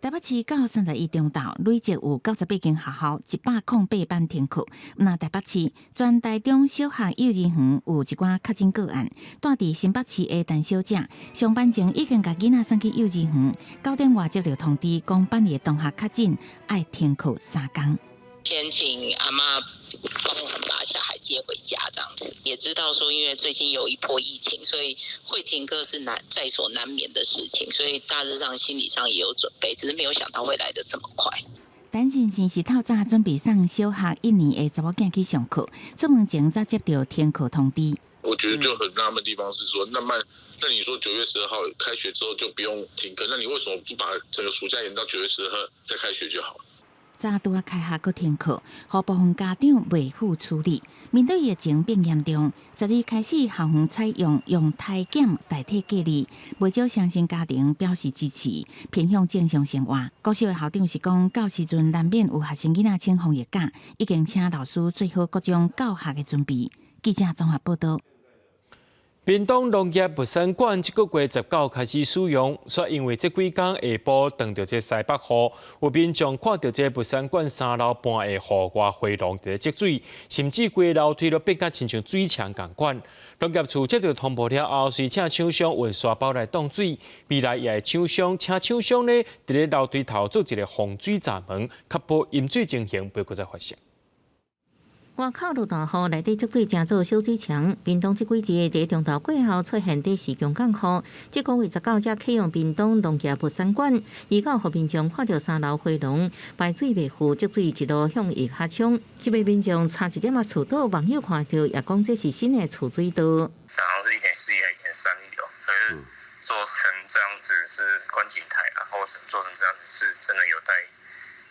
台北市到31中晝累計有98間學校108班停課。那台北市全台中小學幼兒園有一寡確診個案，住佇新北市的陳小姐上班前已經共囡仔送去幼兒園，9點外接著通知，講班裡的同學確診，愛停課3工。先請阿嬤幫我們把小孩接回家，這樣子也知道說，因為最近有一波疫情，所以會停課是在所難免的事情，所以大致上心理上也有準備，只是沒有想到會來得這麼快。陳先生是透早準備送小學一年的查某囝去上課，出門前才接著停課通知。我覺得就很納悶的地方是說，那麼那你說9月12號開學之後就不用停課，那你為什麼不把整個暑假延到9月12號再開學就好了？才拄仔開學閣停課，予部分家長袂赴處理。面對疫情變嚴重，十二開始校園採用用篩檢代替隔離，袂少雙薪家庭表示支持，偏向正常生活。國小的校長是講，到時陣難免有學生囡仔請防疫假，已經請老師做好各種教學的準備。記者綜合報導。屏東農業物産館這个月19開始使用，煞因為這幾工下晡碰著這西北雨，有民眾看著這物産館三樓半的戶外回廊佇咧積水，甚至規樓梯都變甲親像水牆仝款。農業處接著通報了後，隨請廠商運沙包來擋水，未來也會廠商請廠商呢，佇咧樓梯頭做一个防水閘門，確保淹水情形袂閣再發生。外口落大雨，內底積水成做小水牆。屏東這幾日佇中晝過後出現短時強降雨，這個月19才啟用屏東農業物產館，預告予民眾看著三樓回廊排水袂赴，積水一路向下沖。這位民眾差一點仔厝倒，網友看著也講這是新的儲水道。好像是1.4億還1.3億哦，可是做成這樣子是觀景台啊，或者做成這樣子是真的有待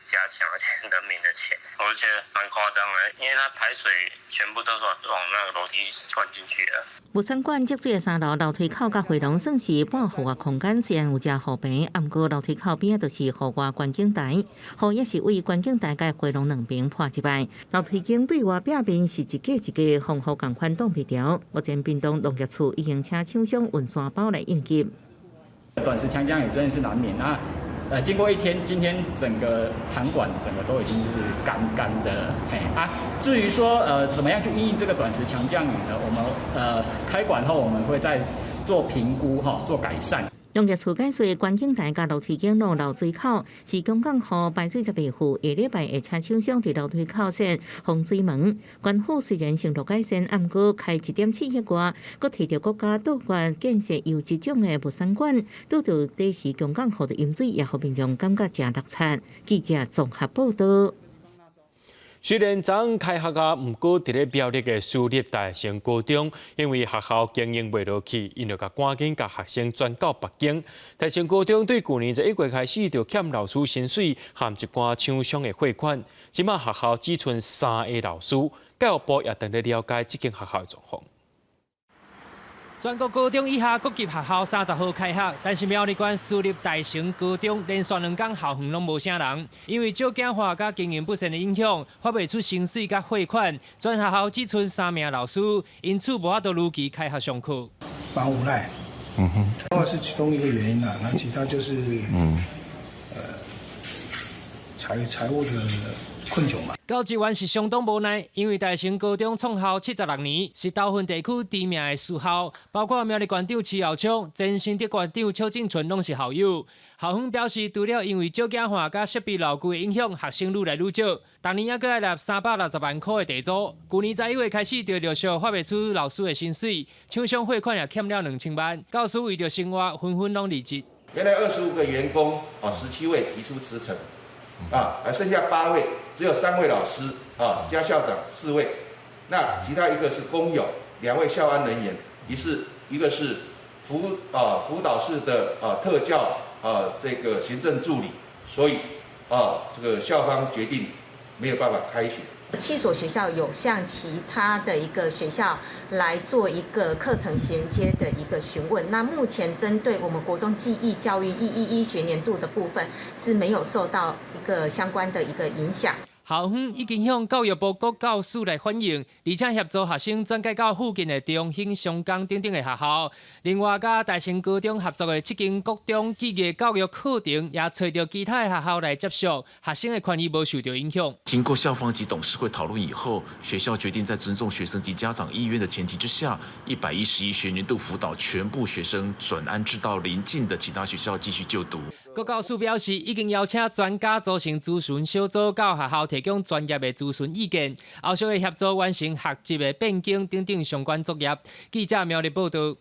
加強，而且人民的錢，我覺得蠻誇張的，因為它排水全部都是往那個樓梯灌進去的。物產館積水的三樓樓梯口佮回廊算是半戶外空間，雖然有遮雨棚，毋過樓梯口邊仔就是戶外觀景台，雨也是為觀景台佮回廊兩邊潑入來。樓梯間對外壁面是一格一格防雨仝款擋皮條。目前屏東農業處已經請廠商運沙包來應急。短時強降雨真的是難免啊。經過一天，今天整個場館整個都已經是乾乾的了，嘿啊。至於說怎麼樣去因應這個短時強降雨呢？我們開館後我們會再做評估哈，做改善。農業處解釋，觀景台佮樓梯間路漏水口是強降雨排水才袂赴，下禮拜會請廠商佇樓梯口設防水門。縣府雖然承諾改善，毋過開1.7億外，閣提著國家杜絕建設優質種的物產館，拄著短時強降雨的淹水，也予民眾感覺誠落漆。記者綜合報道。雖然昨昏開學啊，毋過佇咧苗栗的私立大成高中，因為學校經營袂落去，𪜶就共趕緊共學生轉到別間。大成高中對舊年11月開始就欠老師薪水和一寡廠商的貨款，這馬學校只賰三个老師，教育部也正咧了解這間學校的狀況。全國高中以下各級學校30號開學，但是苗栗縣私立大成高中連續兩工校園攏無啥人，因為少子化佮經營不善的影響，發袂出薪水佮貨款，全學校只賰三名老師，因此無法度如期開學上課。蠻無奈，那是其中一個原因啦，那其他就是，財務的困窘嘛。教職員是相當無奈，因為大成高中創校76年，是頭份地區知名的私校，包括苗栗縣長徐耀昌、前新竹縣長邱進存攏是校友。校方表示，除了因為少子化佮設備老舊的影響，學生愈來愈少，逐年猶閣愛納360萬箍的地租。舊年11月開始就陸續發袂出老師的薪水，廠商貨款也欠了2000萬，教師為著生活紛紛攏離職。原來25個員工啊，17位提出辭呈。啊，還剩下8位，只有3位老師啊，加校長4位，那其他一個是工友，2位校安人員，一個是輔導室的特教這個行政助理，所以啊這個校方決定沒有辦法開學。7所學校有向其他的一個學校來做一個課程銜接的一個詢問。那目前針對我們國中技藝教育111學年度的部分是沒有受到一個相關的一個影響。校方已經向教育部國教署來反映，而且協助學生轉介到附近的中興、松江等等的學校。另外，佮大成高中合作的7間國中技藝教育課程，也揣著其他的學校來接續，學生的權益無受著影響。經過校方及董事會討論以後，學校決定在尊重學生及家長意願的前提之下，111學年度輔導全部學生轉安置到鄰近的其他學校繼續就讀。國教署表示，已經邀請專家組成諮詢小組，到學校提供專業的諮詢意見，後續會協助完成學籍的變更等等相關作業。記者苗栗報道。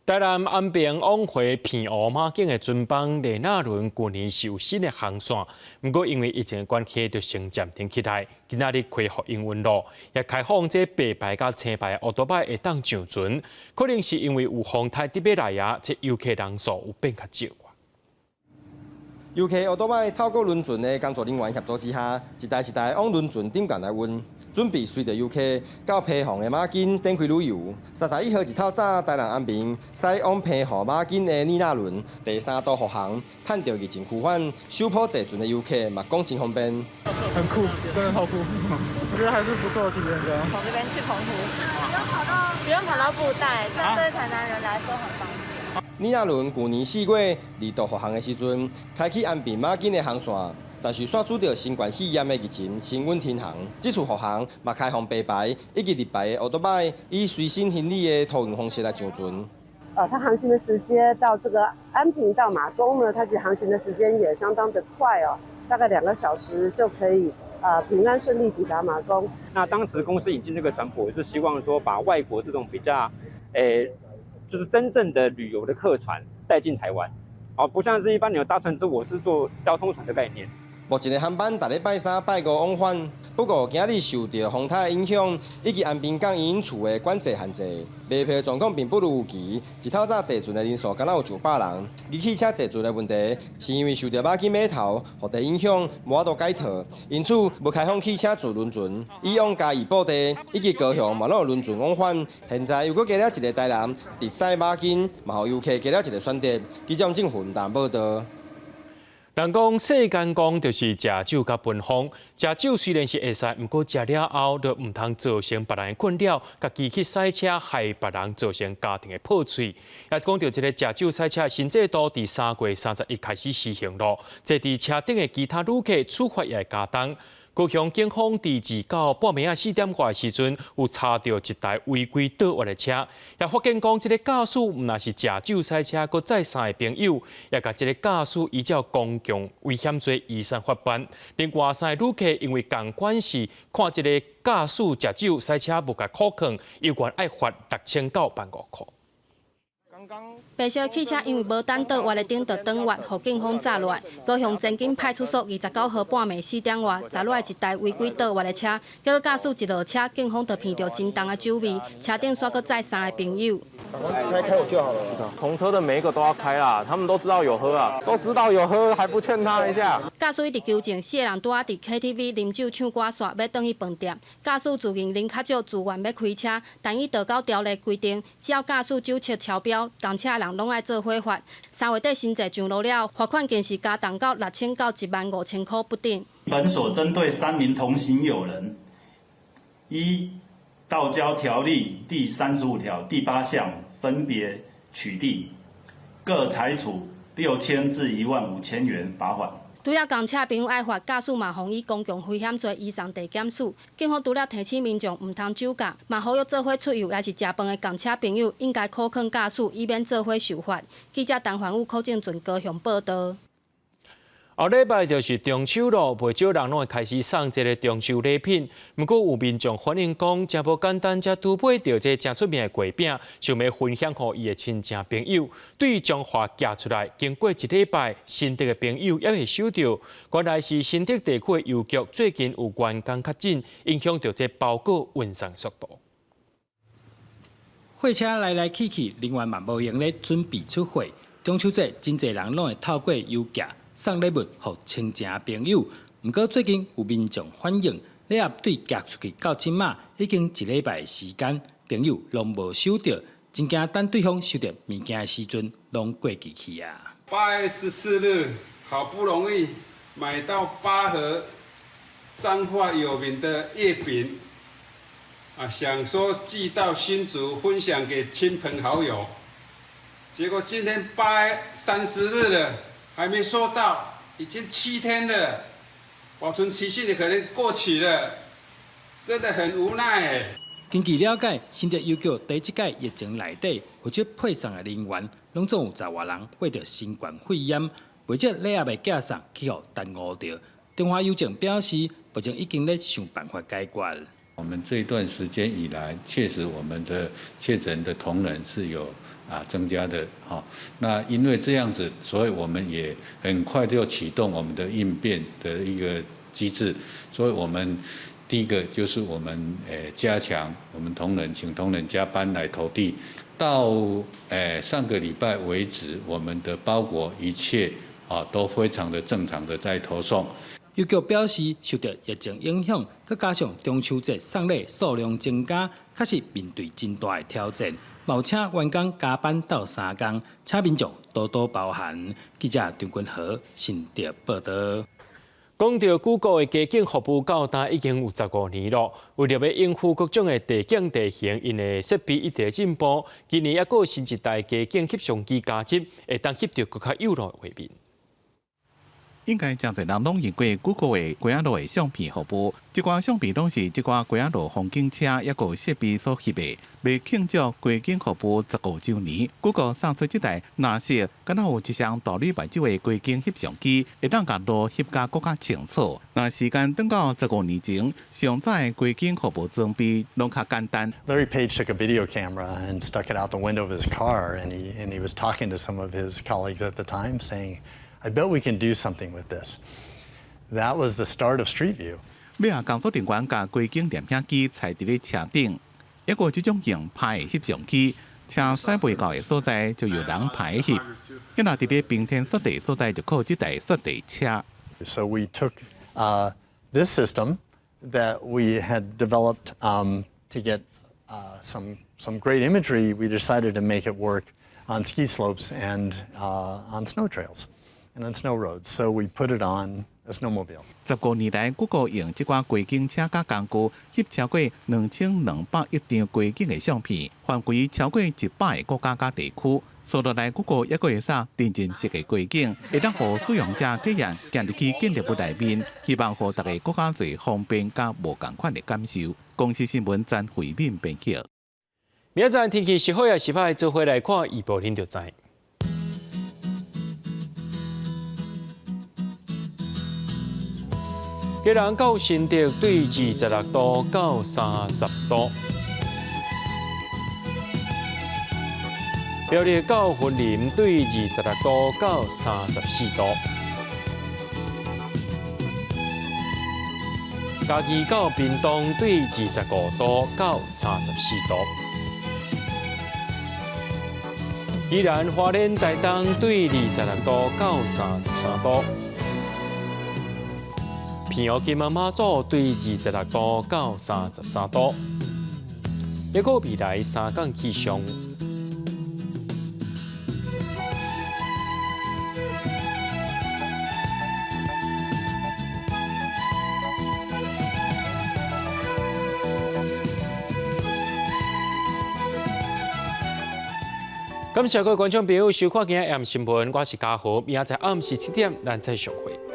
台南安平往回澎湖馬景的船班麗娜輪，舊年是有新的航線，毋過因為疫情的關係，就先暫停起來。今仔日恢復營運咯，也開放這白牌佮青牌歐多擺會當上船，可能是因為有風颱特欲來啊，這遊客人數有變較少。遊客歐多擺透過輪船的工作人員協助之下，一台一台往輪船頂懸來運，準備隨著遊客到澎湖的馬金展開旅遊。31號一透早，台南安平駛往澎湖馬金的妮娜輪第三度復航，趁著疫情趨緩，首波坐船的遊客嘛講真方便。很酷，真的好酷，我覺得還是不錯的體驗。這樣。從這邊去澎湖，不用跑到布袋，這樣對台南人來說很方便。妮娜輪舊年4月二度復航的時陣，開啟安平馬金的航線，但是煞拄著新冠肺炎的疫情，升溫停航。這次復航嘛開放白牌以及綠牌的歐多擺，以隨身行李的托運方式來上船。它航行的時間到這個安平到馬公呢，它其實航行的時間也相當的快哦，大概2個小時就可以平安順利抵達馬公。那當時公司引進這個船舶，是希望說把外國這種比較，就是真正的旅遊的客船帶進台灣，哦，不像是一般你搭船之，我是坐交通船的概念。目前的航班逐禮拜三、拜五往返，不過今日受著風颱影響，以及安平港營運處的管制限制，賣票狀況並不如預期。一透早坐船的人數敢若有上百人，而汽車坐船的問題，是因為受著馬金碼頭雨地影響，無法度改套，因此無開放汽車坐輪船。以往嘉義布袋以及高雄嘛攏有輪船往返，現在又閣加了一个台南直駛馬金，嘛予遊客加了一个選擇。記者政府台報道。人講世間講就是食酒佮分風，食酒雖然是會使，毋過食了後就毋通造成別人的困擾，家己去駛車害別人，造成家庭的破碎。也講著這个食酒駛車新制度，佇3月31開始施行囉，坐佇車頂的其他旅客處罰也會加重。高雄警方佇二九半暝仔四點外的時陣，有查著一台違規倒彎的車，也發現講這个駕駛毋但是食酒駛車，閣載三个朋友，也共這个駕駛依照公共危險罪移送法辦。另外三个旅客因為仝款是看這个駕駛食酒駛車無共苦勸，猶原愛罰6000到15,000箍。白色汽車因為無等倒彎的燈就轉彎，予警方查落來。高雄前景派出所29號半暝四點外查落來一台違規倒彎的車，結果駕駛一落車，警方就聞著真重的酒味，車頂煞閣載三個朋友。開開我就好了。同車的每一個都要開啦，他們都知道有喝啊，都知道有喝，還不勸他一下。駕駛一直求證，四個人拄仔佇 KTV 啉酒唱歌煞欲轉去飯店。駕駛自認啉較少，自願欲開車，但依道交條例規定，只要駕駛酒測超標，同車的人攏愛做伙罰。3月底新制上路了，罰款更是加重到6000到15,000箍不等。本所針對三名同行友人，依道交條例第35條第8項分別取締，各裁處6000至15,000元罰款。除了共車朋友愛罰，駕駛嘛予以公共危險罪移送地檢署。警方除了提醒民眾毋通酒駕，嘛呼籲做伙出遊抑是食飯的共車朋友應該苦勸駕駛，以免做伙受罰。記者陳凡武、柯正俊高雄報道。後禮拜就是中秋囉，袂少人攏會開始送這个中秋禮品。毋過有民眾反映講，誠無簡單，才拄買著這誠出名的月餅，想欲分享予伊的親情朋友。對彰化寄出來，經過一禮拜，新竹的朋友猶未收著。原來是新竹地區的郵局最近有員工確診，影響著這包裹運送速度。貨車來來去去，人員嘛無閒咧準備出貨。中秋節真濟人攏會透過郵寄送禮物予親情朋友。毋過最近有民眾反映，禮盒對寄出去到這馬已經一禮拜的時間，朋友攏無收著，真驚等對方收著物件的時陣，攏過期去啊！ 8月14日，好不容易買到8盒彰化有名的月餅，啊，想說寄到新竹分享給親朋好友，結果今天8月30日了，還沒收到，已經7天了，保存期限可能過期了，真的很無奈。根據了解，新竹郵局佇這屆疫情內底負責配送的人員，攏總有10外人患著新冠肺炎，袂少禮盒的寄送去予耽誤著。中華郵政表示，目前已經咧想辦法解決。我們這一段時間以來，確實我們的確診的同仁是有增加的，哈。那因為這樣子，所以我們也很快就啟動我們的應變的一個機制。所以我們第一個就是我們加強我們同仁，請同仁加班來投遞。到上個禮拜為止，我們的包裹一切都非常的正常的在投送。郵局表示，受著疫情影響，閣加上中秋節送禮數量增加，確實面對真大的挑戰。嘛有請員工加班鬥相共，請民眾多多包涵。記者張君和新竹報道。講著 Google 的街景服務到今已經有15年囉，為著欲應付各種的地景地形，𪜶的設備一直進步。今年猶閣有新一代街景翕相機加入，會當翕著閣較幼的畫面。應該誠濟人攏用過 Google 的街仔路的相片服務，這寡相片攏是這寡街仔路風景車抑閣設備所翕的。欲慶祝街景服務15週年，Google 送出這台藍色，敢若有一雙大鋁目睭的街景翕相機，會當共路翕甲閣較清楚。若時間轉到15年前，上早的街景服務裝備攏較簡單。 Larry Page took a video camera and stuck it out the window of his car, and he was talking to some of his colleagues at the time, saying, "I bet we can do something with this." That was the start of Street View. 尾仔工作人員共街景攝影機載佇咧車頂，抑閣這種用拍的翕相機，車駛袂到的所在就由人拍翕。抑若佇咧冰天雪地所在，就靠這台雪地車。 So we took this system that we had developed to get some great imagery. We decided to make it work on ski slopes and on snow trails and on snow roads. So we put it on a snowmobile. 15年來，Google 用這寡街景車佮工具翕超過2200億張街景的相片，範圍超過100個國家佮地區。紲落來，Google 抑閣會使沉浸式的街景，會當予使用者體驗行入去建築物內面，希望予大家閣較濟方便佮無仝款的感受。公視新聞曾慧敏編輯。明仔載天氣是好抑是歹，做伙來看預報，恁就知。基隆到新竹對26度到30度，苗栗到雲林對26度到34度，嘉義到屏東對25度到34度，宜蘭花蓮台東對26度到33度。澎湖金門馬祖對26度到33度，抑閣未來三工氣象。感謝各位觀眾朋友收看今仔暗新聞，我是嘉豪，明仔載暗時7點，咱再相會。